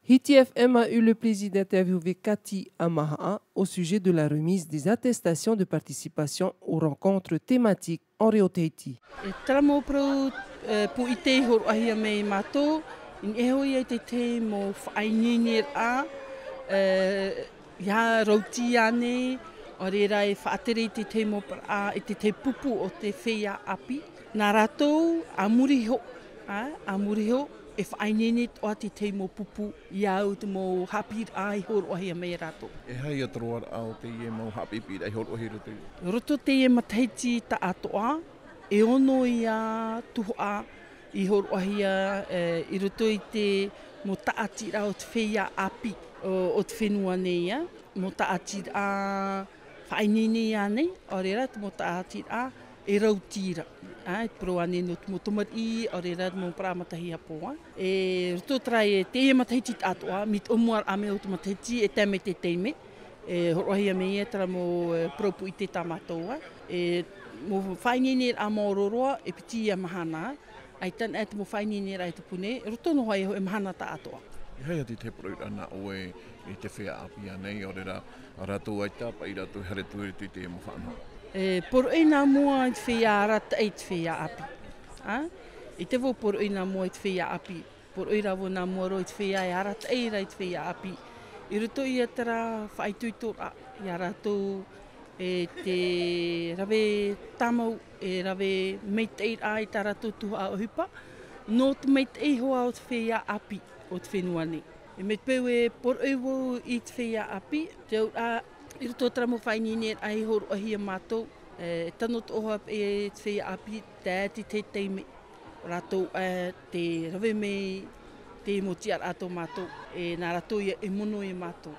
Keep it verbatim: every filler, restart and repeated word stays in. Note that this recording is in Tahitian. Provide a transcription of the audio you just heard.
Hiti F M a eu le plaisir d'interviewer Cathy Amahaʻa au sujet de la remise des attestations de participation aux rencontres thématiques en Reo Tahiti. E terā mau parau, e, pūʻite i hōroʻahia mai e mātou, i niʻa iho ia i te tahi mau faʻaineineraʻa, e, ia rauti ānei, ʻaore rā e faʻatere i te tahi mau parau, i te tahi pupu o te feiā ʻāpī. Nā rātou, a muri iho, a, a muri iho, e faʻaineine atoʻa te tahi mau pupu, ia au te mau haʻapiʻiraʻa i hōroʻahia mai e rātou. E aha ia te roaraʻa o teie mau haʻapiʻiraʻa i hōroʻahia i roto i? Roto teie matahiti taʻatoʻa, e ono ia tuhaʻa i hōroʻahia, e, i roto i te mau tāʻatiraʻa o te feiā ʻāpī o, o te fenua nei, ia. Mau tāʻatiraʻa faʻaineine ānei, ʻaore rā te mau tāʻatiraʻa e rauti ra. A, e parau ānei nō te mau tamariʻi, ʻaore rā te mau parau matahiapo, a. E roto terā i teie matahiti taʻatoʻa, mai te ʻōmuaraʻa mai o te matahiti e tae mai te taime, e hōroʻahia mai ia terā mau, e, parau pūʻite tā mātou, a. E mau faʻaineineraʻa maoro roa, e piti ia mahana, ʻaita anaʻe te mau faʻaineineraʻa i tupu nei, roto noa iho e mahana taʻatoʻa. E aha ia te tahi poroʻi ra nā ʻoe i te feiā ʻāpī ānei, ʻaore rā, a rātou ʻaita, paʻi rātou e haere atu i roto i te mau faʻanahoraʻa? E poroʻi nā mua i te feiā arataʻi i te feiā ʻāpī. A? ʻEita vau poroʻi nā mua i te feiā ʻāpī. Poroʻi rā vau nā mua roa i te feiā e arataʻi ra i te feiā ʻāpī. I roto ia terā faʻaitoitoraʻa, ia rātou e te rave tāmau, e rave maitaʻiraʻa i tā rātou tuhaʻa ʻohipa, nō te maitaʻi hoʻi o te feiā ʻāpī o te fenua nei. E mai te peu e poroʻi vau i te feiā ʻāpī, te auraʻa, i roto terā mau faʻaineineraʻa i hōroʻahia mātou, e tano atoʻa hoʻi e te feiā ʻāpī, tae te tahi taime, rātou, e, te rave mai te mau tiʻaraʻa tō mātou, e nā rātou ia e mono ia mātou.